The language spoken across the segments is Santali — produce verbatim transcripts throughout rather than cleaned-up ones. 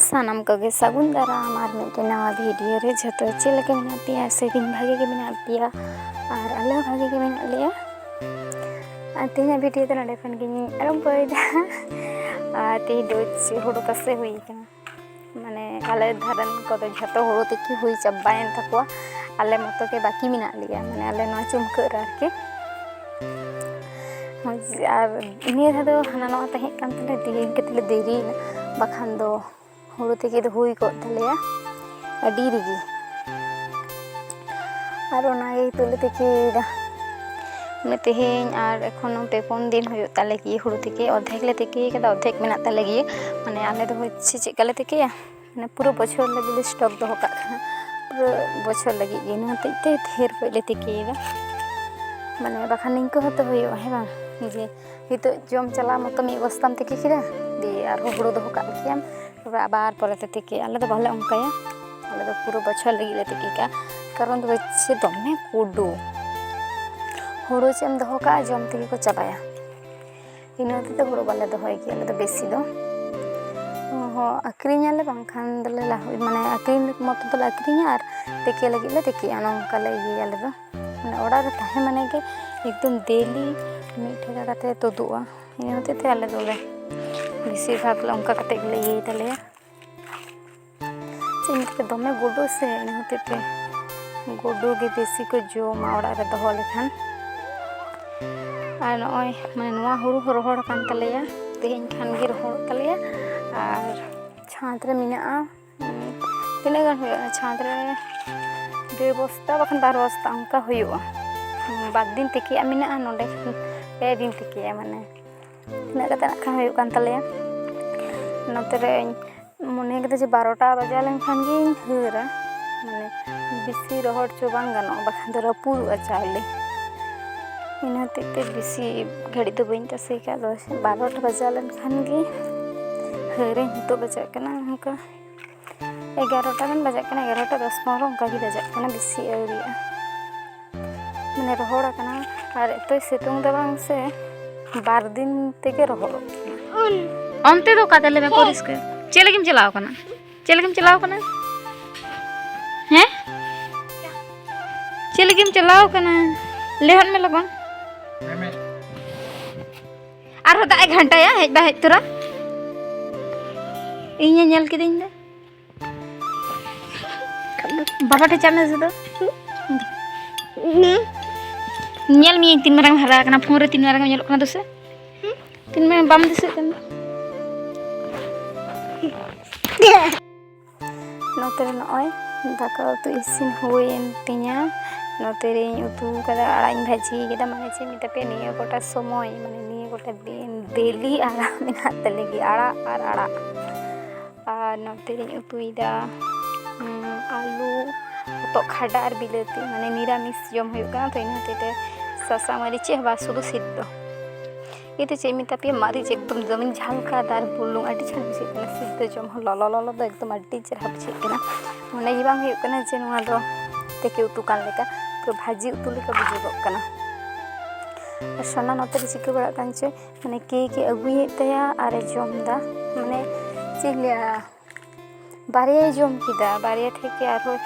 ᱥᱟᱱᱟᱢ ᱠᱚᱜᱮ ᱥᱟᱹᱜᱩᱱ ᱫᱟᱨᱟᱢ ᱟᱨ ᱢᱤᱫᱴᱮᱱ ᱱᱟᱣᱟ ᱵᱷᱤᱰᱤᱭᱳ ᱨᱮ᱾ ᱡᱷᱚᱛᱚ ᱪᱮᱫ ᱞᱮᱠᱟ ᱢᱮᱱᱟᱜ ᱯᱮᱭᱟ? ᱟᱥᱟᱭᱟᱹᱧ ᱵᱷᱟᱜᱮ ᱜᱮ ᱢᱮᱱᱟᱜ ᱯᱮᱭᱟ ᱟᱨ ᱟᱞᱮ ᱦᱚᱸ ᱵᱷᱟᱜᱮ ᱜᱮ ᱢᱮᱱᱟᱜ ᱞᱮᱭᱟ᱾ ᱟᱨ ᱛᱮᱦᱮᱧᱟᱜ ᱵᱷᱤᱰᱤᱭᱳ ᱫᱚ ᱱᱚᱰᱮ ᱠᱷᱚᱱ ᱜᱤᱧ ᱟᱨᱟᱢᱵᱚᱭᱮᱫᱟ᱾ ᱟᱨ ᱛᱮᱦᱮᱧ ᱫᱚ ᱪᱮᱫ ᱦᱩᱲᱩ ᱛᱟᱥᱮ ᱦᱩᱭ ᱠᱟᱱᱟ, ᱢᱟᱱᱮ ᱟᱞᱮ ᱫᱷᱟᱨᱮᱱ ᱠᱚᱫᱚ ᱡᱷᱚᱛᱚ ᱦᱩᱲᱩ ᱛᱤᱠᱤ ᱦᱩᱭ ᱪᱟᱵᱟᱭᱮᱱ ᱛᱟᱠᱚᱣᱟ, ᱟᱞᱮ ᱢᱚᱛᱚ ᱜᱮ ᱵᱟᱹᱠᱤ ᱢᱮᱱᱟᱜ ᱞᱮᱭᱟ, ᱢᱟᱱᱮ ᱟᱞᱮ ᱱᱚᱣᱟ ᱪᱩᱢᱠᱟᱹᱜ ᱨᱮ ᱟᱨᱠᱤ᱾ ᱟᱨ ᱱᱤᱭᱟᱹ ᱫᱷᱟᱣ ᱫᱚ ᱦᱟᱱᱟ ᱱᱚᱣᱟ ᱛᱟᱦᱮᱸ ᱠᱟᱱ ᱛᱟᱞᱮ, ᱫᱤᱭᱮ ᱤᱱᱠᱟᱹ ᱛᱮᱞᱮ ᱫᱮᱨᱤᱭᱮᱱᱟ, ᱵᱟᱠᱷᱟᱱ ᱫᱚ ᱦᱩᱲᱩ ᱛᱤᱠᱤ ᱫᱚ ᱦᱩᱭ ᱠᱚᱜ ᱛᱟᱞᱮᱭᱟ ᱟᱹᱰᱤ ᱨᱮᱜᱮ᱾ ᱟᱨ ᱚᱱᱟᱜᱮ ᱱᱤᱛᱚᱜ ᱞᱮ ᱛᱤᱠᱤᱭᱮᱫᱟ᱾ ᱢᱟᱱᱮ ᱛᱮᱦᱮᱧ ᱟᱨ ᱮᱠᱷᱚᱱᱳ ᱯᱮ ᱯᱩᱱ ᱫᱤᱱ ᱦᱩᱭᱩᱜ ᱛᱟᱞᱮ ᱜᱮ ᱦᱩᱲᱩ ᱛᱤᱠᱤ᱾ ᱚᱨᱫᱷᱮᱠ ᱞᱮ ᱛᱤᱠᱤ ᱠᱟᱫᱟ, ᱚᱨᱫᱷᱮᱠ ᱢᱮᱱᱟᱜ ᱛᱟᱞᱮ ᱜᱮᱭᱟ᱾ ᱢᱟᱱᱮ ᱟᱞᱮ ᱫᱚ ᱦᱚᱪᱪᱷᱮ ᱪᱮᱫ ᱞᱮᱠᱟ ᱞᱮ ᱛᱤᱠᱤᱭᱟ, ᱢᱟᱱᱮ ᱯᱩᱨᱟᱹ ᱵᱚᱪᱷᱚᱨ ᱞᱟᱹᱜᱤᱫ ᱞᱮ ᱥᱴᱚᱠ ᱫᱚᱦᱚ ᱠᱟᱜ ᱠᱟᱱᱟ, ᱯᱩᱨᱟᱹ ᱵᱚᱪᱷᱚᱨ ᱞᱟᱹᱜᱤᱫ ᱜᱮ᱾ ᱤᱱᱟᱹ ᱦᱚᱛᱮᱡ ᱛᱮ ᱰᱷᱮᱨ ᱠᱚᱡ ᱞᱮ ᱛᱤᱠᱤᱭᱮᱫᱟ᱾ ᱢᱟᱱᱮ ᱵᱟᱠᱷᱟᱱ ᱱᱤᱝᱠᱟᱹ ᱦᱚᱸᱛᱚ ᱦᱩᱭᱩᱜᱼᱟ, ᱦᱮᱸ ᱵᱟᱝ? ᱡᱮ ᱱᱤᱛᱚᱜ ᱡᱚᱢ ᱪᱟᱞᱟᱣ ᱢᱚᱛᱚ ᱢᱤᱫ ᱵᱚᱥᱛᱟᱢ ᱛᱤᱠᱤ ᱠᱮᱫᱟ, ᱫᱤᱭᱮ ᱟᱨᱦᱚᱸ ᱦᱩᱲᱩ ᱫᱚᱦᱚ ᱠᱟᱜ ᱠᱮᱭᱟᱢ, ᱛᱟᱨᱯᱚᱨᱮ ᱟᱵᱟᱨ ᱯᱚᱨᱮᱛᱮ ᱛᱤᱠᱤ᱾ ᱟᱞᱮ ᱫᱚ ᱵᱟᱞᱮ ᱚᱱᱠᱟᱭᱟ, ᱟᱞᱮ ᱫᱚ ᱯᱩᱨᱟᱹ ᱵᱚᱪᱷᱚᱨ ᱞᱟᱹᱜᱤᱫ ᱞᱮ ᱛᱤᱠᱤ ᱠᱟᱜᱼᱟ᱾ ᱠᱟᱨᱚᱱ ᱫᱚ ᱦᱚᱪᱪᱷᱮ ᱫᱚᱢᱮ ᱠᱩᱰᱩ, ᱦᱩᱲᱩ ᱪᱮᱫ ᱮᱢ ᱫᱚᱦᱚ ᱠᱟᱜᱼᱟ, ᱡᱚᱢ ᱛᱮᱜᱮ ᱠᱚ ᱪᱟᱵᱟᱭᱟ᱾ ᱤᱱᱟᱹ ᱦᱚᱛᱮᱡ ᱛᱮ ᱦᱩᱲᱩ ᱵᱟᱞᱮ ᱫᱚᱦᱚᱭ ᱜᱮᱭᱟ ᱟᱞᱮ ᱫᱚ ᱵᱮᱥᱤ ᱫᱚ᱾ ᱦᱚᱸ, ᱟᱹᱠᱷᱨᱤᱧᱟᱞᱮ, ᱵᱟᱝᱠᱷᱟᱱ ᱫᱚᱞᱮ ᱞᱟᱦᱩ-, ᱢᱟᱱᱮ ᱟᱹᱠᱷᱨᱤᱧ ᱢᱚᱛᱚ ᱫᱚᱞᱮ ᱟᱹᱠᱷᱨᱤᱧᱟ ᱟᱨ ᱛᱤᱠᱤ ᱞᱟᱹᱜᱤᱫ ᱞᱮ ᱛᱤᱠᱤᱭᱟ, ᱱᱚᱝᱠᱟ ᱞᱮ ᱤᱭᱟᱹᱭᱟ ᱟᱞᱮ ᱫᱚ᱾ ᱢᱟᱱᱮ ᱚᱲᱟᱜ ᱨᱮ ᱛᱟᱦᱮᱸ ᱢᱟᱱᱮ ᱜᱮ ᱮᱠᱫᱚᱢ ᱰᱮᱞᱤ ᱢᱤᱫ ᱴᱷᱮᱠᱟ ᱠᱟᱛᱮ ᱛᱩᱫᱩᱜᱼᱟ᱾ ᱤᱱᱟᱹ ᱦᱚᱛᱮᱡ ᱛᱮ ᱟᱞᱮ ᱫᱚᱞᱮ ᱵᱮᱥᱤᱨ ᱵᱷᱟᱜᱽ ᱞᱮ ᱚᱱᱠᱟ ᱠᱟᱛᱮ ᱜᱮᱞᱮ ᱤᱭᱟᱹᱭ ᱛᱟᱞᱮᱭᱟ᱾ ᱪᱮᱫ ᱤᱧ ᱢᱮᱛᱟ ᱯᱮ, ᱫᱚᱢᱮ ᱜᱩᱰᱩ ᱥᱮ, ᱤᱱᱟᱹ ᱦᱚᱛᱮᱡ ᱛᱮ ᱜᱩᱰᱩ ᱜᱮ ᱵᱮᱥᱤ ᱠᱚ ᱡᱚᱢᱟ ᱚᱲᱟᱜ ᱨᱮ ᱫᱚᱦᱚ ᱞᱮᱠᱷᱟᱱ᱾ ᱟᱨ ᱱᱚᱜᱼᱚᱭ ᱢᱟᱱᱮ ᱱᱚᱣᱟ ᱦᱩᱲᱩ ᱦᱚᱸ ᱨᱚᱦᱚᱲ ᱟᱠᱟᱱ ᱛᱟᱞᱮᱭᱟ, ᱛᱮᱦᱮᱧ ᱠᱷᱟᱱ ᱜᱮ ᱨᱚᱦᱚᱲᱚᱜ ᱛᱟᱞᱮᱭᱟ᱾ ᱟᱨ ᱪᱷᱟᱸᱫᱽ ᱨᱮ ᱢᱮᱱᱟᱜᱼᱟ, ᱩᱸ, ᱛᱤᱱᱟᱹᱜ ᱜᱟᱱ ᱦᱩᱭᱩᱜᱼᱟ ᱪᱷᱟᱸᱫᱽ ᱨᱮ? ᱰᱮᱲ ᱵᱚᱥᱛᱟ ᱵᱟᱠᱷᱟᱱ ᱵᱟᱨ ᱵᱚᱥᱛᱟ ᱚᱱᱠᱟ ᱦᱩᱭᱩᱜᱼᱟ᱾ ᱩᱸ, ᱵᱟᱨ ᱫᱤᱱ ᱛᱤᱠᱤᱭᱟᱜ ᱢᱮᱱᱟᱜᱼᱟ, ᱱᱚᱰᱮ ᱯᱮ ᱫᱤᱱ ᱛᱤᱠᱤᱭᱟᱜ, ᱢᱟᱱᱮ ᱛᱤᱱᱟᱹᱜ ᱠᱟᱛᱮ ᱱᱟᱜ ᱠᱷᱟᱱ ᱦᱩᱭᱩᱜ ᱠᱟᱱ ᱛᱟᱞᱮᱭᱟ᱾ ᱱᱚᱛᱮ ᱨᱮ ᱢᱚᱱᱮ ᱠᱮᱫᱟ ᱡᱮ ᱵᱟᱨᱚᱴᱟ ᱵᱟᱡᱟᱣ ᱞᱮᱱᱠᱷᱟᱱ ᱜᱤᱧ ᱦᱟᱹᱨᱟ, ᱢᱟᱱᱮ ᱵᱮᱥᱤ ᱨᱚᱦᱚᱲ ᱪᱚ ᱵᱟᱝ ᱜᱟᱱᱚᱜᱼᱟ, ᱵᱟᱠᱷᱟᱱ ᱫᱚ ᱨᱟᱹᱯᱩᱫᱚᱜᱼᱟ ᱪᱟᱣᱞᱮ᱾ ᱤᱱᱟᱹ ᱦᱚᱛᱮᱡ ᱛᱮ ᱵᱮᱥᱤ ᱜᱷᱟᱹᱲᱤᱡ ᱫᱚ ᱵᱟᱹᱧ ᱛᱟᱥᱮ ᱠᱟᱜ, ᱫᱚᱥ ᱵᱟᱨᱚᱴᱟ ᱵᱟᱡᱟᱣ ᱞᱮᱱᱠᱷᱟᱱ ᱜᱮ ᱦᱟᱹᱨᱟᱹᱧ᱾ ᱱᱤᱛᱚᱜ ᱵᱟᱡᱟᱜ ᱠᱟᱱᱟ ᱚᱱᱠᱟ ᱮᱜᱟᱨᱚᱴᱟ ᱜᱟᱱ ᱵᱟᱡᱟᱜ ᱠᱟᱱᱟ, ᱮᱜᱟᱨᱚᱴᱟ ᱫᱚᱥ ᱯᱚᱱᱨᱚ ᱚᱱᱠᱟ ᱜᱮ ᱵᱟᱡᱟᱜ ᱠᱟᱱᱟ, ᱵᱮᱥᱤ ᱟᱹᱣᱨᱤᱜᱼᱟ᱾ ᱢᱟᱱᱮ ᱨᱚᱦᱚᱲ ᱟᱠᱟᱱᱟ ᱟᱨ ᱮᱛᱚᱭ ᱥᱤᱛᱩᱝ ᱫᱟ ᱵᱟᱝ ᱥᱮ, ᱵᱟᱨ ᱫᱤᱱ ᱛᱮᱜᱮ ᱨᱚᱦᱚᱲᱚᱜ ᱠᱟᱱᱟ᱾ ᱚᱱᱛᱮ ᱫᱚ ᱚᱠᱟ ᱛᱮ ᱞᱟᱹᱭ ᱢᱮ ᱯᱚᱨᱤᱥᱠᱟᱨ? ᱪᱮᱫ ᱞᱟᱹᱜᱤᱫ ᱮᱢ ᱪᱟᱞᱟᱣ ᱠᱟᱱᱟ? ᱪᱮᱫ ᱞᱟᱹᱜᱤᱫ ᱮᱢ ᱪᱟᱞᱟᱣ ᱠᱟᱱᱟ? ᱦᱮᱸ? ᱪᱮᱫ ᱞᱟᱹᱜᱤᱫ ᱮᱢ ᱪᱟᱞᱟᱣ ᱠᱟᱱᱟ? ᱞᱟᱹᱭ ᱦᱚᱫ ᱢᱮ ᱞᱚᱜᱚᱱ᱾ ᱟᱨᱦᱚᱸ ᱫᱟᱜ ᱮ ᱜᱷᱟᱱᱴᱟᱭᱟ, ᱦᱮᱡ ᱵᱟ ᱦᱮᱡ ᱛᱚᱨᱟ᱾ ᱤᱧᱮ ᱧᱮᱞ ᱠᱤᱫᱤᱧ ᱫᱚ᱾ ᱵᱟᱵᱟ ᱴᱷᱮᱱ ᱪᱟᱞᱟᱜ ᱢᱮ ᱥᱮ ᱫᱚ᱾ ᱧᱮᱞ ᱢᱤᱭᱟᱹᱧ ᱛᱤᱱ ᱢᱟᱨᱟᱝ ᱮᱢ ᱦᱟᱨᱟ ᱟᱠᱟᱱᱟ, ᱯᱷᱳᱱ ᱨᱮ ᱛᱤᱱ ᱢᱟᱨᱟᱝ ᱮᱢ ᱧᱮᱞᱚᱜ ᱠᱟᱱᱟ ᱫᱚᱥᱮ? ᱛᱤᱱ ᱢᱟᱨᱟᱝ ᱵᱟᱢ ᱫᱤᱥᱟᱹᱜ ᱠᱟᱱᱟ? ᱱᱚᱛᱮ ᱨᱮ ᱱᱚᱜᱼᱚᱭ ᱫᱟᱠᱟ ᱩᱛᱩ ᱤᱥᱤᱱ ᱦᱩᱭᱮᱱ ᱛᱤᱧᱟ᱾ ᱱᱚᱛᱮ ᱨᱮᱧ ᱩᱛᱩ ᱠᱟᱫᱟ, ᱟᱲᱟᱜ ᱤᱧ ᱵᱷᱟᱹᱡᱤ ᱠᱮᱫᱟ, ᱢᱟᱱᱮ ᱪᱮᱫ ᱢᱮᱛᱟ ᱯᱮᱭᱟ, ᱱᱤᱭᱟᱹ ᱜᱚᱴᱟ ᱥᱚᱢᱚᱭ, ᱢᱟᱱᱮ ᱱᱤᱭᱟᱹ ᱜᱚᱴᱟ ᱫᱤᱱ ᱰᱮᱞᱤ ᱟᱲᱟᱜ ᱢᱮᱱᱟᱜ ᱛᱟᱞᱮ ᱜᱮ, ᱟᱲᱟᱜ ᱟᱨ ᱟᱲᱟᱜ᱾ ᱟᱨ ᱱᱚᱛᱮ ᱨᱤᱧ ᱩᱛᱩᱭᱮᱫᱟ, ᱩᱸ, ᱟᱹᱞᱩ, ᱦᱚᱛᱚᱫ ᱠᱷᱟᱰᱟ ᱟᱨ ᱵᱤᱞᱟᱹᱛᱤ, ᱢᱟᱱᱮ ᱱᱤᱨᱟᱢᱤᱥ ᱡᱚᱢ ᱦᱩᱭᱩᱜ ᱠᱟᱱᱟ, ᱛᱚ ᱤᱱᱟᱹ ᱦᱚᱛᱮᱡ ᱛᱮ ᱥᱟᱥᱟᱝ ᱢᱟᱹᱨᱤᱪ ᱪᱮᱫ ᱦᱚᱸ ᱵᱟᱝ, ᱥᱩᱫᱷᱩ ᱥᱤᱫ ᱫᱚ᱾ ᱤᱧ ᱫᱚ ᱪᱮᱫ ᱤᱧ ᱢᱮᱛᱟ ᱯᱮᱭᱟ, ᱢᱟᱹᱨᱤᱪ ᱮᱠᱫᱚᱢ ᱫᱚᱢᱮᱧ ᱡᱷᱟᱞ ᱠᱟᱫᱟ ᱟᱨ ᱵᱩᱞᱩᱝ, ᱟᱹᱰᱤ ᱡᱷᱟᱞ ᱵᱩᱡᱷᱟᱹᱜ ᱠᱟᱱᱟ ᱥᱤᱫ ᱫᱚ, ᱡᱚᱢ ᱦᱚᱸ ᱞᱚᱞᱚ ᱞᱚᱞᱚ ᱫᱚ ᱮᱠᱫᱚᱢ ᱟᱹᱰᱤ ᱪᱮᱦᱨᱟ ᱵᱩᱡᱷᱟᱹᱜ ᱠᱟᱱᱟ᱾ ᱢᱚᱱᱮ ᱜᱮ ᱵᱟᱝ ᱦᱩᱭᱩᱜ ᱠᱟᱱᱟ ᱡᱮ ᱱᱚᱣᱟ ᱫᱚ ᱛᱮᱠᱮ ᱩᱛᱩ ᱠᱟᱱ ᱞᱮᱠᱟ, ᱯᱩᱨᱟᱹ ᱵᱷᱟᱹᱡᱤ ᱩᱛᱩ ᱞᱮᱠᱟ ᱵᱩᱡᱩᱜᱚᱜ ᱠᱟᱱᱟ᱾ ᱟᱨ ᱥᱳᱱᱟ ᱱᱚᱛᱮ ᱨᱮ ᱪᱤᱠᱟᱹ ᱵᱟᱲᱟᱜ ᱠᱟᱱ ᱪᱚᱭ, ᱢᱟᱱᱮ ᱠᱮᱠ ᱮ ᱟᱹᱜᱩᱭᱮᱫ ᱛᱟᱭᱟ ᱟᱨᱮ ᱡᱚᱢ ᱮᱫᱟ, ᱢᱟᱱᱮ ᱪᱮᱫ ᱤᱧ ᱞᱟᱹᱭᱟ, ᱵᱟᱨᱭᱟᱭ ᱡᱚᱢ ᱠᱮᱫᱟ, ᱵᱟᱨᱭᱟ ᱛᱷᱮᱠᱮ ᱟᱨᱦᱚᱸ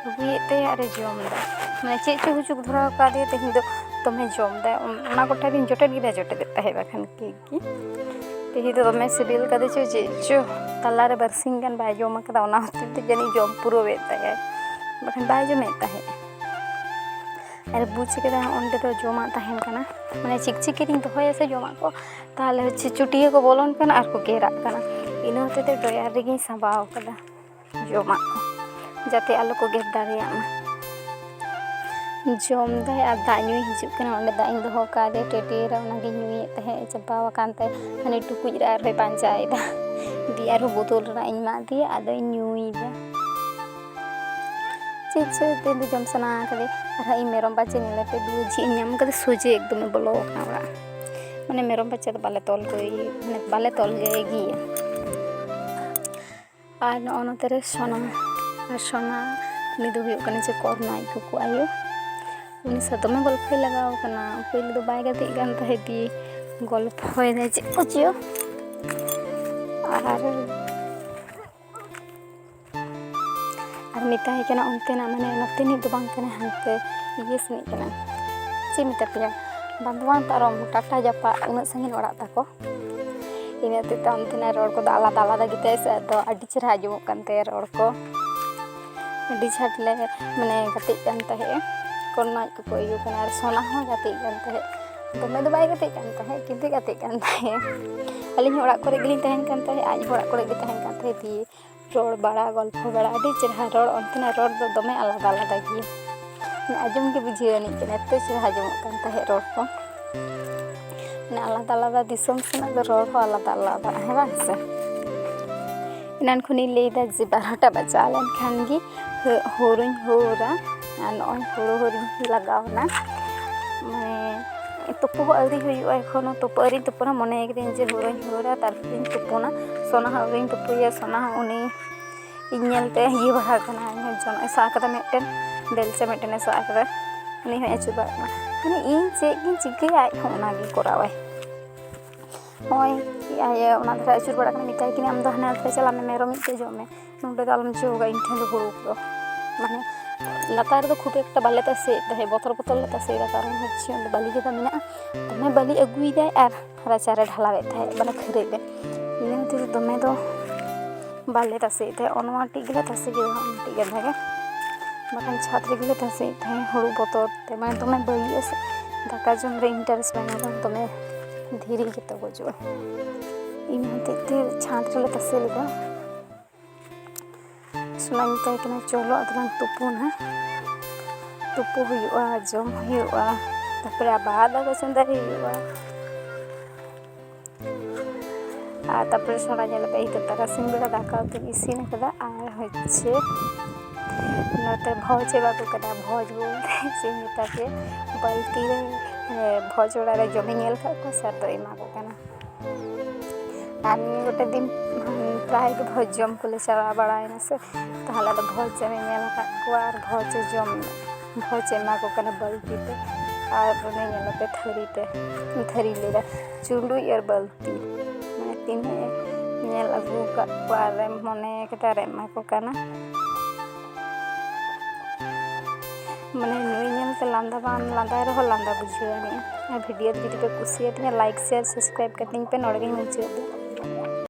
ᱟᱹᱜᱩᱭᱮᱫ ᱛᱟᱭᱟ ᱟᱨᱮ ᱡᱚᱢ ᱮᱫᱟ᱾ ᱢᱟᱱᱮ ᱪᱮᱫ ᱪᱚ ᱦᱩᱪᱩᱠ ᱫᱷᱚᱨᱟᱣ ᱠᱟᱫᱮᱭᱟ, ᱛᱮᱦᱮᱧ ᱫᱚ ᱫᱚᱢᱮ ᱡᱚᱢ ᱮᱫᱟᱭ᱾ ᱚᱱ-, ᱚᱱᱟ ᱠᱚᱴᱟ ᱫᱤᱱ ᱡᱚᱴᱮᱫ ᱜᱮ ᱵᱟᱭ ᱡᱚᱴᱮᱫᱮᱫ ᱛᱟᱦᱮᱸᱫ, ᱵᱟᱠᱷᱟᱱ ᱠᱮᱠ ᱜᱮ᱾ ᱛᱮᱦᱮᱧ ᱫᱚ ᱫᱚᱢᱮ ᱥᱤᱵᱤᱞ ᱠᱟᱫᱮ ᱪᱚ ᱪᱮᱫ ᱪᱚ, ᱛᱟᱞᱟᱨᱮ ᱵᱟᱨᱥᱤᱧ ᱜᱟᱱ ᱵᱟᱭ ᱡᱚᱢ ᱠᱟᱫᱟ, ᱚᱱᱟ ᱦᱚᱛᱮᱡ ᱛᱮ ᱡᱟᱹᱱᱤᱡ ᱡᱚᱢ ᱯᱩᱨᱟᱹᱣᱮᱫ ᱛᱟᱭᱟᱭ, ᱵᱟᱠᱷᱟᱱ ᱵᱟᱭ ᱡᱚᱢᱮᱫ ᱛᱟᱦᱮᱸᱫ᱾ ᱟᱨ ᱵᱩᱡᱽ ᱠᱮᱫᱟ ᱚᱸᱰᱮ ᱫᱚ ᱡᱚᱢᱟᱜ ᱛᱟᱦᱮᱱ ᱠᱟᱱᱟ, ᱢᱟᱱᱮ ᱪᱤᱠᱪᱤᱠᱤ ᱨᱤᱧ ᱫᱚᱦᱚᱭᱟ ᱥᱮ ᱡᱚᱢᱟᱜ ᱠᱚ, ᱛᱟᱦᱚᱞᱮ ᱦᱚᱪᱪᱷᱮ ᱪᱩᱴᱭᱟᱹ ᱠᱚ ᱵᱚᱞᱚᱱ ᱠᱟᱱᱟ ᱟᱨ ᱠᱚ ᱜᱮᱨᱟᱜ ᱠᱟᱱᱟ᱾ ᱤᱱᱟᱹ ᱦᱚᱛᱮᱡ ᱛᱮ ᱰᱨᱚᱭᱟᱨ ᱨᱮᱜᱮᱧ ᱥᱟᱸᱵᱟᱣ ᱠᱟᱫᱟ ᱡᱚᱢᱟᱜ ᱠᱚ, ᱡᱟᱛᱮ ᱟᱞᱚ ᱠᱚ ᱜᱮᱨ ᱫᱟᱲᱮᱭᱟᱜ ᱢᱟ᱾ ᱡᱚᱢ ᱫᱟᱭ ᱟᱨ ᱫᱟᱜ ᱧᱩᱭ ᱦᱤᱡᱩᱜ ᱠᱟᱱᱟ᱾ ᱚᱸᱰᱮ ᱫᱟᱜ ᱤᱧ ᱫᱚᱦᱚ ᱠᱟᱫᱮᱭᱟ ᱴᱟᱹᱴᱭᱟᱹ ᱨᱮ, ᱚᱱᱟᱜᱮ ᱧᱩᱭᱮᱫ ᱛᱟᱦᱮᱸᱫ᱾ ᱪᱟᱵᱟ ᱟᱠᱟᱱ ᱛᱟᱭ, ᱦᱟᱱᱮ ᱴᱩᱠᱩᱡ ᱨᱮ ᱟᱨᱦᱚᱸᱭ ᱯᱟᱸᱡᱟᱭᱮᱫᱟ᱾ ᱫᱤᱭᱮ ᱟᱨᱦᱚᱸ ᱵᱳᱛᱚᱞ ᱨᱮᱱᱟᱜ ᱤᱧ ᱮᱢᱟ ᱫᱮᱭᱟ, ᱟᱫᱚᱧ ᱧᱩᱭᱮᱫᱟ᱾ ᱪᱮᱫ ᱪᱚ ᱛᱮᱦᱮᱧ ᱫᱚ ᱡᱚᱢ ᱥᱟᱱᱟ ᱠᱟᱫᱮ᱾ ᱟᱨᱦᱚᱸ ᱤᱧ ᱢᱮᱨᱚᱢ ᱵᱟᱪᱪᱟ ᱧᱮᱞᱮ ᱯᱮ, ᱫᱩᱣᱟᱹ ᱡᱷᱤᱡ ᱤᱧ ᱧᱟᱢ ᱠᱟᱫᱟ, ᱥᱚᱡᱷᱮ ᱮᱠᱫᱚᱢᱮ ᱵᱚᱞᱚ ᱟᱠᱟᱱᱟ ᱚᱲᱟᱜ᱾ ᱢᱟᱱᱮ ᱢᱮᱨᱚᱢ ᱵᱟᱪᱪᱟ ᱫᱚ ᱵᱟᱞᱮ ᱛᱚᱞ ᱠᱟᱭ, ᱢᱟᱱᱮ ᱵᱟᱞᱮ ᱛᱚᱞ ᱠᱟᱭ ᱜᱮᱭᱟ᱾ ᱟᱨ ᱱᱚᱜᱼᱚ ᱱᱚᱛᱮ ᱨᱮ ᱥᱳᱱᱟ, ᱟᱨ ᱥᱳᱱᱟ ᱩᱱᱤ ᱫᱚ ᱦᱩᱭᱩᱜ ᱠᱟᱱᱟ ᱡᱮ ᱠᱚᱨᱱᱚ ᱟᱡ ᱠᱩᱠᱩ ᱟᱭᱳ᱾ ᱩᱱᱤ ᱥᱟᱶ ᱫᱚᱢᱮ ᱜᱚᱞᱯᱷᱚᱭ ᱞᱟᱜᱟᱣ ᱠᱟᱱᱟ᱾ ᱯᱳᱭᱞᱳ ᱫᱚ ᱵᱟᱭ ᱜᱟᱛᱮᱜ ᱠᱟᱱ ᱛᱟᱦᱮᱸᱫ, ᱫᱤᱭᱮ ᱜᱚᱞᱯᱷᱚᱭᱮᱫᱟᱭ ᱪᱮᱫ ᱠᱚᱪᱚ᱾ ᱟᱨ ᱢᱮᱛᱟᱭ ᱠᱟᱱᱟ ᱚᱱᱛᱮᱱᱟᱜ, ᱢᱟᱱᱮ ᱱᱚᱛᱮᱱᱤᱡ ᱫᱚ ᱵᱟᱝ ᱠᱟᱱᱟ, ᱦᱟᱱᱛᱮ ᱤᱭᱟᱹ ᱥᱮᱱᱤᱡ ᱠᱟᱱᱟ, ᱪᱮᱫ ᱢᱮᱛᱟ ᱯᱮᱭᱟ, ᱵᱟᱸᱫᱷᱣᱟᱱ ᱯᱟᱨᱚᱢ, ᱴᱟᱴᱟ ᱡᱟᱯᱟᱜ, ᱩᱱᱟᱹᱜ ᱥᱟᱺᱜᱤᱧ ᱚᱲᱟᱜ ᱛᱟᱠᱚ᱾ ᱤᱱᱟᱹ ᱦᱚᱛᱮᱡ ᱛᱮ ᱚᱱᱛᱮᱱᱟᱜ ᱨᱚᱲ ᱠᱚᱫᱚ ᱟᱞᱟᱫᱟ ᱟᱞᱟᱫᱟ ᱜᱮᱛᱟᱭᱟ ᱥᱮ, ᱟᱫᱚ ᱟᱹᱰᱤ ᱪᱮᱦᱨᱟ ᱟᱸᱡᱚᱢᱚᱜ ᱠᱟᱱ ᱛᱟᱭᱟ ᱨᱚᱲ ᱠᱚ᱾ ᱟᱹᱰᱤ ᱡᱷᱟᱴ ᱞᱮ, ᱢᱟᱱᱮ, ᱜᱟᱛᱮᱜ ᱠᱟᱱ ᱛᱟᱦᱮᱸᱜᱼᱟ, ᱠᱚᱨᱱᱟᱡ ᱠᱚᱠᱚ ᱟᱹᱭᱩ ᱠᱟᱱᱟ, ᱟᱨ ᱥᱚᱱᱟ ᱦᱚᱸ ᱜᱟᱛᱮᱜ ᱠᱟᱱ ᱛᱟᱦᱮᱸᱫ᱾ ᱫᱚᱢᱮ ᱫᱚ ᱵᱟᱭ ᱜᱟᱛᱮᱜ ᱠᱟᱱ ᱛᱟᱦᱮᱸᱫ, ᱠᱤᱱᱛᱩ ᱜᱟᱛᱮᱜ ᱠᱟᱱ ᱛᱟᱦᱮᱸᱫ᱾ ᱟᱹᱞᱤᱧ ᱦᱚᱸ ᱚᱲᱟᱜ ᱠᱚᱨᱮ ᱜᱮᱞᱤᱧ ᱛᱟᱦᱮᱱ ᱠᱟᱱ ᱛᱟᱦᱮᱸᱫ, ᱟᱡ ᱦᱚᱸ ᱚᱲᱟᱜ ᱠᱚᱨᱮ ᱜᱮ ᱛᱟᱦᱮᱱ ᱠᱟᱱ ᱛᱟᱦᱮᱸᱫ᱾ ᱫᱤᱭᱮ ᱨᱚᱲ ᱵᱟᱲᱟ, ᱜᱚᱞᱯᱷᱚ ᱵᱟᱲᱟ, ᱟᱹᱰᱤ ᱪᱮᱦᱨᱟ ᱨᱚᱲ, ᱚᱱᱛᱮᱱᱟᱜ ᱨᱚᱲ ᱫᱚ ᱫᱚᱢᱮ ᱟᱞᱟᱫᱟ ᱟᱞᱟᱫᱟ ᱜᱮᱭᱟ᱾ ᱢᱟᱱᱮ ᱟᱸᱡᱚᱢ ᱜᱮ ᱵᱩᱡᱷᱟᱹᱣ ᱟᱹᱱᱤᱡ ᱠᱟᱱᱟ, ᱮᱛᱚ ᱪᱮᱦᱨᱟ ᱟᱸᱡᱚᱢᱚᱜ ᱠᱟᱱ ᱛᱟᱦᱮᱸᱫ ᱨᱚᱲ ᱠᱚ᱾ ᱢᱟᱱᱮ ᱟᱞᱟᱫᱟ ᱟᱞᱟᱫᱟ ᱫᱤᱥᱚᱢ ᱥᱮᱱᱟᱜ ᱫᱚ ᱨᱚᱲ ᱦᱚᱸ ᱟᱞᱟᱫᱟ ᱟᱞᱟᱫᱟ, ᱦᱮᱸ ᱵᱟᱝ ᱥᱮ? ᱮᱱᱟᱱ ᱠᱷᱚᱱᱤᱧ ᱞᱟᱹᱭᱫᱟ ᱡᱮ ᱵᱟᱨᱚᱴᱟ ᱵᱟᱡᱟᱣ ᱞᱮᱱᱠᱷᱟᱱ ᱜᱮ ᱦᱩ-, ᱦᱩᱲᱩᱧ ᱦᱩᱨᱟ᱾ ᱟᱨ ᱱᱚᱜᱼᱚᱭ ᱦᱩᱲᱩ ᱦᱩᱨᱤᱧ ᱞᱟᱜᱟᱣ ᱮᱱᱟ᱾ ᱢᱟᱱᱮ ᱛᱩᱯᱩ ᱦᱚᱸ ᱟᱹᱣᱨᱤ ᱦᱩᱭᱩᱜᱼᱟ, ᱮᱠᱷᱚᱱᱳ ᱛᱩᱯᱩ ᱟᱹᱣᱨᱤᱧ ᱛᱩᱯᱩᱱᱟ᱾ ᱢᱚᱱᱮ ᱠᱟᱹᱫᱟᱹᱧ ᱡᱮ ᱦᱩᱲᱩᱧ ᱦᱩᱨᱟ, ᱛᱟᱨᱯᱚᱨᱮᱧ ᱛᱩᱯᱩᱱᱟ᱾ ᱥᱚᱱᱟ ᱦᱚᱸ ᱟᱹᱣᱨᱤᱧ ᱛᱩᱯᱩᱭᱟ, ᱥᱚᱱᱟ ᱦᱚᱸ ᱩᱱᱤ ᱤᱧ ᱧᱮᱞᱛᱮ ᱤᱭᱟᱹ ᱵᱟᱲᱟ ᱠᱟᱱᱟ, ᱡᱚᱱᱚᱜ ᱮ ᱥᱟᱵ ᱠᱟᱫᱟ ᱢᱤᱫᱴᱮᱱ, ᱵᱮᱞᱪᱟ ᱢᱤᱫᱴᱮᱱ ᱮ ᱥᱟᱵ ᱠᱟᱫᱟ, ᱩᱱᱤ ᱦᱚᱸᱭ ᱟᱹᱪᱩᱨ ᱵᱟᱲᱟᱜ ᱠᱟᱱᱟ᱾ ᱢᱟᱱᱮ ᱤᱧ ᱪᱮᱫ ᱜᱤᱧ ᱪᱤᱠᱟᱹᱭᱟ, ᱟᱡ ᱦᱚᱸ ᱚᱱᱟᱜᱮ ᱠᱚᱨᱟᱣᱟᱭ᱾ ᱱᱚᱜᱼᱚᱭ ᱤᱭᱟᱹ ᱚᱱᱟ ᱫᱷᱟᱨᱮ ᱟᱹᱪᱩᱨ ᱵᱟᱲᱟᱜ ᱠᱟᱱᱟ, ᱢᱮᱛᱟᱭ ᱠᱟᱹᱱᱟᱹᱧ, "ᱟᱢ ᱫᱚ ᱦᱟᱱᱮ ᱟᱲᱮ ᱪᱟᱞᱟᱜ ᱢᱮ, ᱢᱮᱨᱚᱢ ᱤᱡ ᱛᱮ ᱡᱚᱢ ᱢᱮ, ᱱᱚᱸᱰᱮ ᱫᱚ ᱟᱞᱚᱢ ᱪᱚᱜᱟ ᱤᱧ ᱴᱷᱮᱱ ᱫᱚ ᱦᱩᱲᱩ ᱠᱚᱫᱚ᱾" ᱢᱟᱱᱮ ᱞᱟᱛᱟᱨ ᱨᱮᱫᱚ ᱠᱷᱩᱵ ᱮᱠᱴᱟ ᱵᱟᱞᱮ ᱛᱟᱥᱮᱭᱮᱫ ᱛᱟᱦᱮᱸᱫ, ᱵᱚᱛᱚᱨ ᱵᱚᱛᱚᱨ ᱞᱮ ᱛᱟᱥᱮᱭᱮᱫᱟ, ᱠᱟᱨᱚᱱ ᱦᱚᱪᱪᱷᱮ ᱚᱸᱰᱮ ᱵᱟᱹᱞᱤ ᱜᱟᱫᱟ ᱢᱮᱱᱟᱜᱼᱟ, ᱫᱚᱢᱮ ᱵᱟᱹᱞᱤ ᱟᱹᱜᱩᱭᱮᱫᱟᱭ ᱟᱨ ᱨᱟᱪᱟᱨᱮ ᱰᱷᱟᱞᱟᱣᱮᱫ ᱛᱟᱦᱮᱸᱫ, ᱢᱟᱱᱮ ᱠᱷᱟᱹᱨᱟᱹᱭ ᱨᱮ᱾ ᱤᱱᱟᱹ ᱠᱷᱟᱹᱛᱤᱨ ᱫᱚᱢᱮ ᱫᱚ ᱵᱟᱞᱮ ᱛᱟᱥᱮᱭᱮᱫ ᱛᱟᱦᱮᱸᱫ, ᱚᱱᱟ ᱢᱤᱫᱴᱤᱡ ᱜᱮᱞᱮ ᱛᱟᱥᱮ ᱠᱮᱫᱟ, ᱢᱤᱫᱴᱤᱡ ᱜᱟᱫᱟ ᱜᱮ, ᱵᱟᱠᱷᱟᱱ ᱪᱷᱟᱫᱽ ᱨᱮᱜᱮ ᱞᱮ ᱛᱟᱥᱮᱭᱮᱫ ᱛᱟᱦᱮᱸᱫ ᱦᱩᱲᱩ ᱵᱚᱛᱚᱨ ᱛᱮ, ᱢᱟᱱᱮ ᱫᱚᱢᱮ ᱵᱟᱹᱞᱤᱜᱼᱟ ᱥᱮ, ᱫᱟᱠᱟ ᱡᱚᱢ ᱨᱮ interest ᱵᱟᱝ ᱧᱟᱢᱚᱜᱼᱟ, ᱫᱚᱢᱮ ᱫᱷᱤᱨᱤ ᱜᱮᱛᱚ ᱜᱚᱡᱚᱜᱼᱟ᱾ ᱤᱱᱟᱹ ᱦᱚᱛᱮᱡ ᱛᱮ ᱪᱷᱟᱫᱽ ᱨᱮᱞᱮ ᱛᱟᱥᱮ ᱞᱮᱫᱟ᱾ ᱥᱚᱱᱟᱧ ᱢᱮᱛᱟᱭ ᱠᱟᱱᱟ, "ᱪᱚᱞᱚ ᱟᱫᱚᱞᱟᱝ ᱛᱩᱯᱩᱱᱟ, ᱛᱩᱯᱩ ᱦᱩᱭᱩᱜᱼᱟ, ᱡᱚᱢ ᱦᱩᱭᱩᱜᱼᱟ, ᱛᱟᱨᱯᱚᱨᱮ ᱟᱵᱟᱨ ᱫᱟᱠᱟ ᱪᱚᱸᱫᱟᱭ ᱦᱩᱭᱩᱜᱼᱟ᱾" ᱟᱨ ᱛᱟᱨᱯᱚᱨᱮ ᱥᱚᱱᱟ ᱧᱮᱞ ᱯᱮ, ᱱᱤᱛᱚᱜ ᱛᱟᱨᱟᱥᱤᱧ ᱵᱮᱲᱟ ᱫᱟᱠᱟ ᱩᱛᱩᱧ ᱤᱥᱤᱱ ᱟᱠᱟᱫᱟ᱾ ᱟᱨ ᱦᱚᱪᱪᱷᱮ ᱱᱚᱛᱮ ᱵᱷᱚᱡᱽ ᱮᱢᱟ ᱠᱚ ᱠᱟᱱᱟ᱾ ᱵᱷᱚᱡᱽ ᱵᱚᱞᱛᱮ ᱪᱮᱫ ᱤᱧ ᱢᱮᱛᱟ ᱯᱮᱭᱟ, ᱵᱟᱹᱞᱛᱤ ᱨᱮ, ᱮ, ᱵᱷᱚᱡᱽ ᱚᱲᱟᱜ ᱨᱮ ᱡᱚᱢᱤᱧ ᱧᱮᱞ ᱟᱠᱟᱫ ᱠᱚᱣᱟ ᱥᱮ, ᱟᱫᱚ ᱮᱢᱟ ᱠᱚ ᱠᱟᱱᱟ᱾ ᱟᱨ ᱱᱤᱭᱟᱹ ᱜᱚᱴᱟ ᱫᱤᱱ, ᱩᱸ, ᱯᱨᱟᱭ ᱜᱮ ᱵᱷᱚᱡᱽ ᱡᱚᱢ ᱠᱚᱞᱮ ᱪᱟᱞᱟᱣ ᱵᱟᱲᱟᱭᱮᱱᱟ ᱥᱮ, ᱛᱟᱦᱚᱞᱮ ᱟᱫᱚ ᱵᱷᱚᱡᱽ ᱡᱚᱢᱤᱧ ᱧᱮᱞ ᱟᱠᱟᱫ ᱠᱚᱣᱟ ᱟᱨ ᱵᱷᱚᱡᱽ ᱡᱚᱢ, ᱵᱷᱚᱡᱽ ᱮᱢᱟ ᱠᱚ ᱠᱟᱱᱟ ᱵᱟᱹᱞᱛᱤ ᱛᱮ, ᱟᱨ ᱚᱱᱮ ᱧᱮᱞ ᱟᱯᱮ ᱛᱷᱟᱹᱨᱤ ᱛᱮ, ᱛᱷᱟᱹᱨᱤ ᱞᱟᱹᱭᱫᱟ, ᱪᱩᱸᱰᱩᱡ ᱟᱨ ᱵᱟᱹᱞᱛᱤ, ᱢᱟᱱᱮ ᱛᱤᱱᱟᱹᱜ ᱮ ᱧᱮᱞ ᱟᱹᱜᱩ ᱟᱠᱟᱫ ᱠᱚᱣᱟ ᱟᱨᱮ ᱢᱚᱱᱮ ᱠᱟᱫᱟ ᱟᱨᱮ ᱮᱢᱟ ᱠᱚ ᱠᱟᱱᱟ᱾ ᱢᱟᱱᱮ ᱱᱩᱭ ᱧᱮᱞᱛᱮ ᱞᱟᱸᱫᱟ ᱵᱟᱝ ᱞᱟᱸᱫᱟᱭ ᱨᱮᱦᱚᱸ ᱞᱟᱸᱫᱟ ᱵᱩᱡᱷᱟᱹᱣ ᱟᱹᱱᱤᱡᱼᱟ᱾ ᱟᱨ ᱵᱷᱤᱰᱤᱭᱳ ᱡᱩᱫᱤ ᱯᱮ ᱠᱩᱥᱤᱭᱟᱛᱤᱧᱟ, ᱞᱟᱭᱤᱠ, ᱥᱮᱭᱟᱨ, ᱥᱟᱵᱥᱠᱨᱟᱭᱤᱵ ᱠᱟᱛᱤᱧ ᱯᱮ᱾ ᱱᱚᱰᱮ ᱜᱤᱧ ᱢᱩᱪᱟᱹᱫ ᱮᱫᱟ᱾